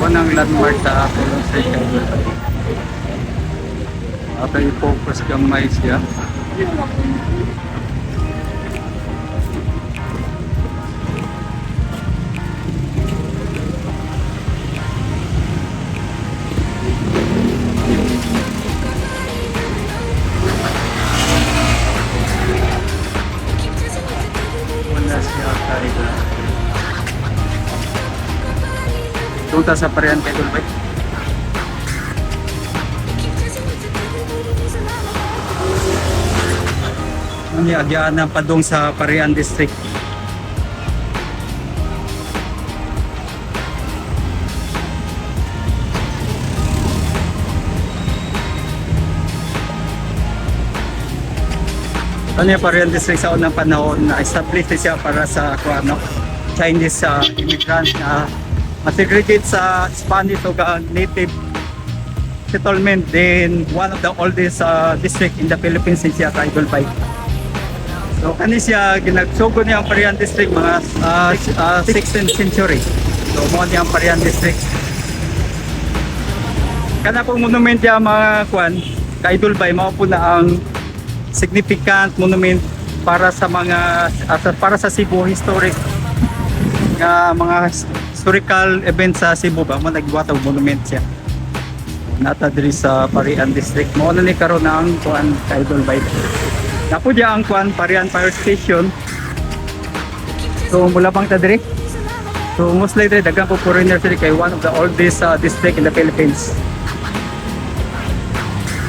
Mao nang landmark sa Colon Street, Idol Bay. Ato i-focus gamay siya. Wala siya, Idol. Punta sa Parian kay Idol Bay. Ano niya, agyaan na padung sa Parian District. Ano yung Parian District sa unang panahon na established siya para sa kung ano, Chinese immigrant na masegregate sa Spanish o native settlement, then one of the oldest district in the Philippines din siya, Idol Bay. So kani siya ginagsugo niya ang Parian District mga 16th century. So mao niya ang Parian District. Kana pong monument niya, mga kwan, ka-Idol Bay, mao po na ang significant monument para sa mga para sa Cebu historic nga mga historical event sa Cebu ba mo nagbuhat og monument siya. Nata diri sa Parian District. Mao na ni karon ang kuan, Idol Bay. Napo diya ang kuan, Parian Fire Station. So mula pang ta diri. So most likely daghan po foreigners diri kay one of the oldest district in the Philippines.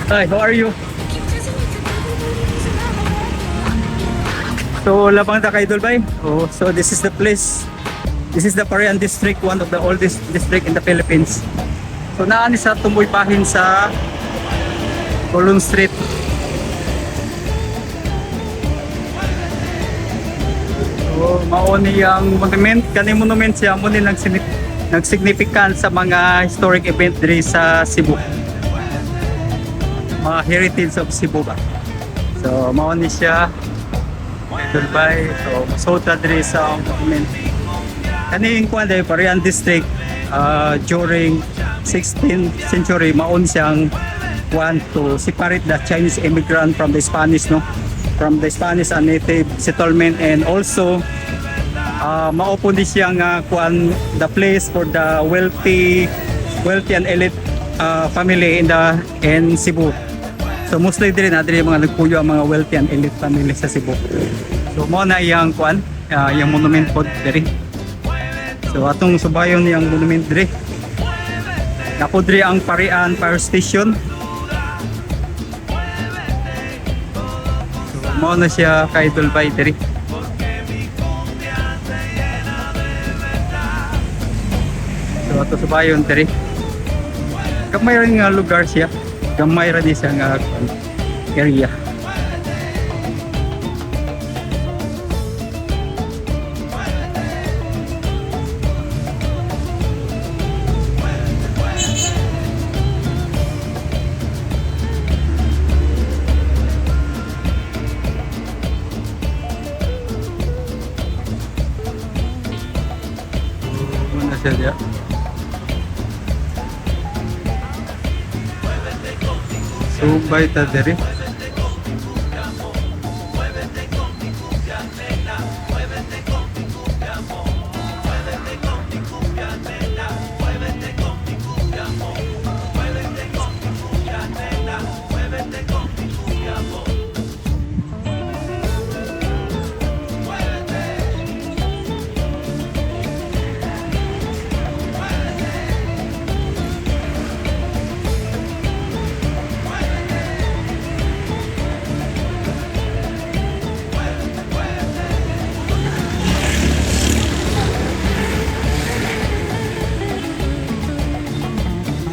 Hi, how are you? So labang ta kay Idol Bay. Oh, so this is the place. This is the Parian District, one of the oldest district in the Philippines. So naa ni sa tumboy bahin sa Colon Street. So mao ni ang monument, kani monument siya mo ni nagsignificant sa mga historic event diri sa Cebu. Mga heritage of Cebu ba. So mao ni siya, Idol Bay. So masota diri sa monument. Kaning kuan dai Parian District, during 16th century maon siyang kuan to separate the Chinese immigrant from the Spanish, no, from the Spanish and native settlement, and also mao po ni siya nga kuan, the place for the wealthy and elite family in Cebu. So mostly diri na diri mga nagpuyo ang mga wealthy and elite family sa Cebu. So mao na iyang kuan, iyang monument pod diri. So atong subayon niyang monument diri. Napo diri ang Parian Fire Station. So mao na siya kay Idol Bay diri. So ato subayon diri. Gamay ra nga lugar siya. Gamay ra ni siya nga kuan, area. Mao na siya diya. Subay ta diri.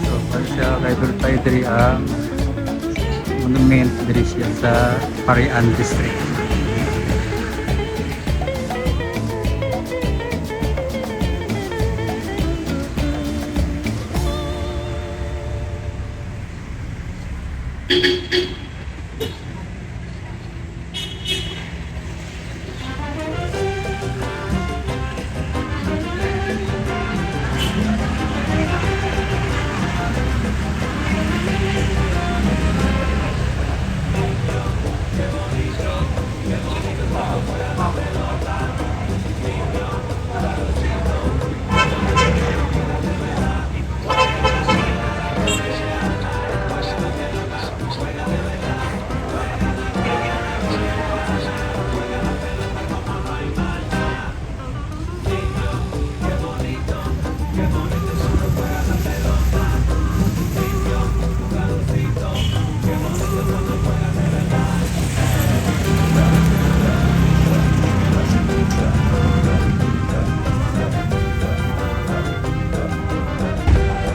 So, para siya kay Idol Bay diri ang monument diri siya sa Parian District.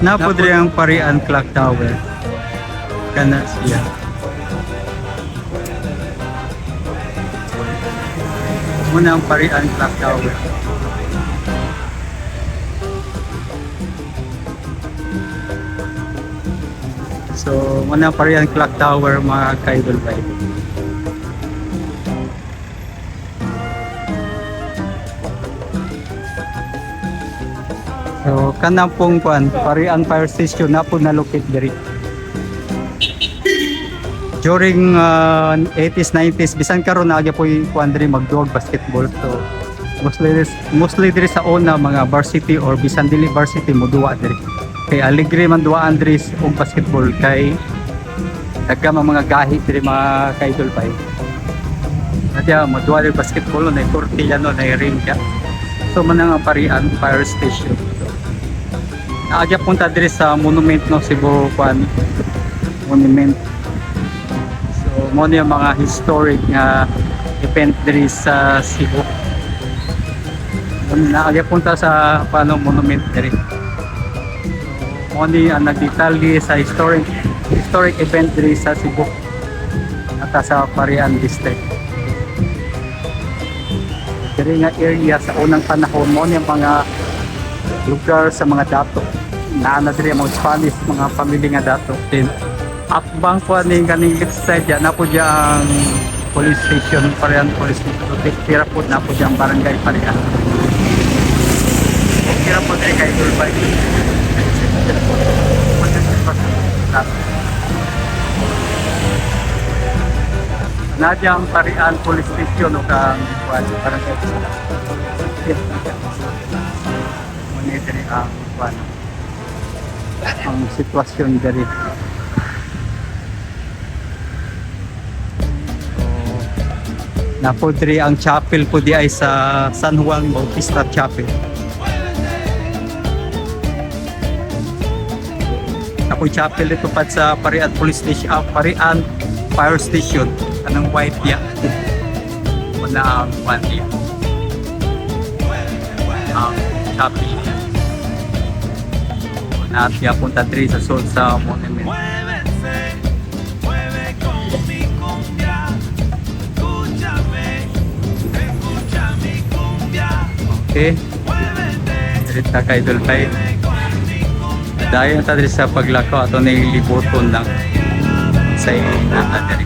Naa po diri ang Parian Clock Tower. Kana siya. Muna ang Parian Clock Tower. So, muna ang Parian Clock Tower, mga kaidol bay. So, kana pong kwan, Parian Fire Station na po na-locate diri. During 80s, 90s, bisan karon naa po yung kwan diri magduwag basketball. So, mostly diri sa una mga varsity or bisan dili varsity moduwa diri. Kay aligre man duwaan diri og basketball kay daghan man mga gahi diri, mga kaidol bay. Nadya moduwa diri basketball no, na korte no, na ring ka. So man ang Parian Fire Station. So, naagya punta diri sa monument no, Cebu kwan monument. So mo ni ang mga historic nga event diri sa Cebu. Naagya punta sa paano monument diri. So, mo ni ang nagdetalye sa historic historic event diri sa Cebu at sa Parian District. Diri nga area sa unang panahon mo ni ang mga lugar sa mga dato. Naa na diri ang mga Spanish mga pamilya nga dato. Then akbang po ni kaning left side ya na po diya ang police station, Parian Police Station. So, tira po na po diya ang barangay Parian. Tira po diri kay Dulbay. Na diya ang Parian Police Station o kang kuan barangay. Muna diri ang kuan ang sitwasyon diri. So, napo diri ang chapel po di ay sa San Juan Bautista Chapel. Napo chapel dito pa sa Parian Police Station, ah, Parian Fire Station. Anong white ya? Wala ang white ya. Ang chapel niya. So, natin punta diri sa sulod sa monument. Muévete, mueve con mi cumbia. Escúchame, escucha mi cumbia. Okay. Muévete, Diri ta kay Dulpay. con mi cumbia. Dayon ta diri sa paglakaw ato ning libuton lang sa naa diri.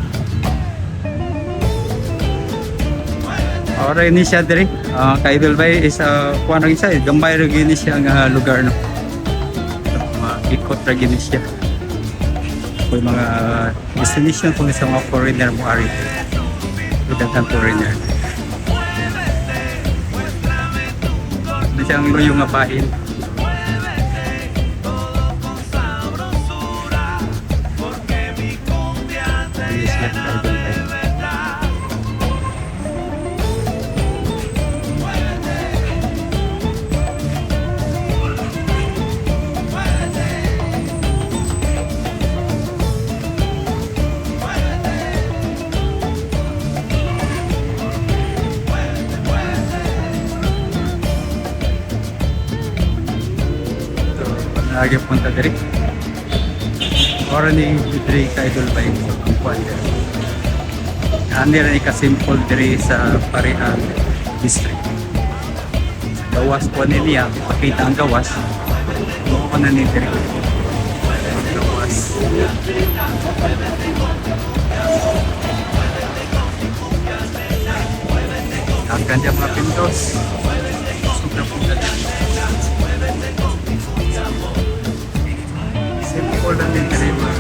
Ora ni siya diri. Ah, kay Dulpay is kuan ra siya, gamay ra gyud ni siya nga lugar no. So, ikot ra gyud ni siya. Kung mga destination kung sa mga foreigner mo ari. Daghan foreigner. Ano siyang luyo nga bahin. Muévete, todo con sabrosura. Porque mi cumbia te Ano siya llena kay de Dulpay. Verdad. So, lagi punta diri. Ora ni diri ka idol bay sa kuan diri. Ani ra ni ka simple diri sa Parian District. Sa gawas po ni niya, ipakita ang gawas. Mao na ni diri. Gawas. Ang ganda mga pintos. Sobra pong ganda. Simple lang din diri mga.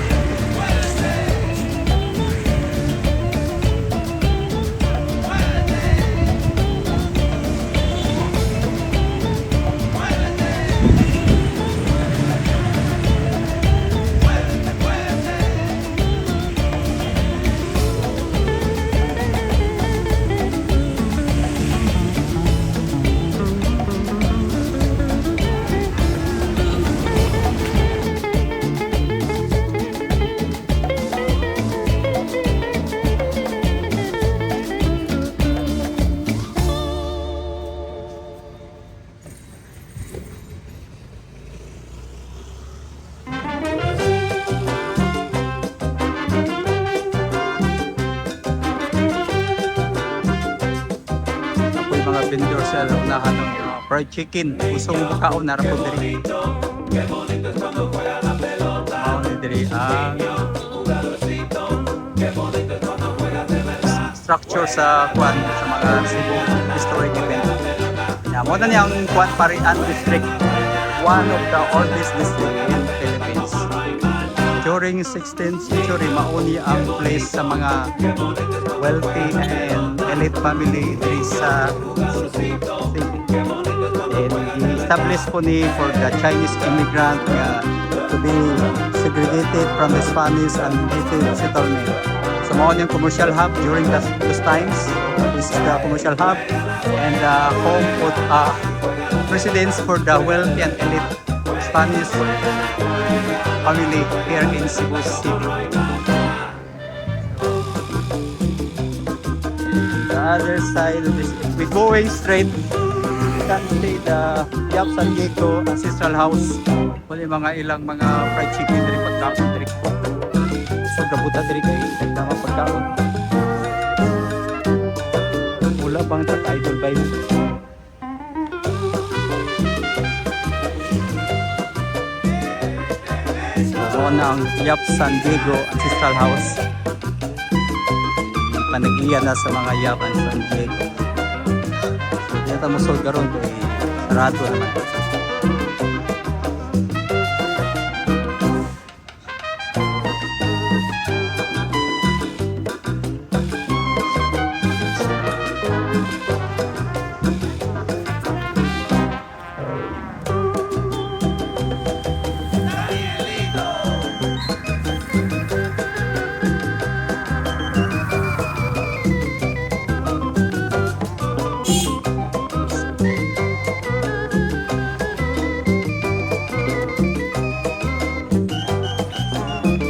Sa unahan ng fried chicken. Gusto mo makaon, naa ra po diri. Mao ni diri ang structure sa kwan, sa mga Cebu historic event. Yeah, mao na niyang kwan, Parian District, one of the oldest district in Philippines. During 16th century, mao ni ang place sa mga wealthy and elite family diri sa Cebu City. And established po ni for the Chinese immigrant nga to be segregated from the Spanish and native settlement. So mao niyang commercial hub during those times. This is the commercial hub and the home of residence for the wealthy and elite Spanish family here in Cebu City. The other side of this, if we going straight, you can see the Yap San Diego Ancestral House. Wala yung mga ilang mga fried chicken diri, pagkaon diri. So gabuta diri kay tama pagkaon. Wala bang tak idol bay? So na ang Yap San Diego Ancestral House. Panag-iya na sa mga Yap and San Diego. So di na ta karon kay sarado naman.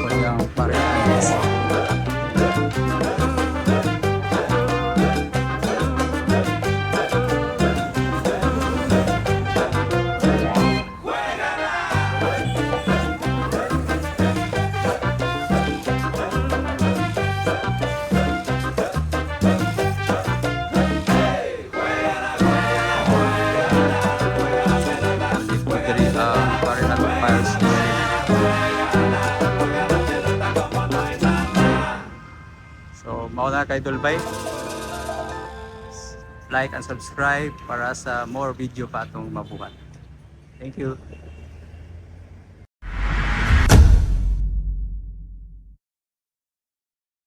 Kanyang Parian. Po diri ang Parian Fire Station. So, mao na kay Dulbay. Like and subscribe para sa more video pa atong mabuhat. Thank you.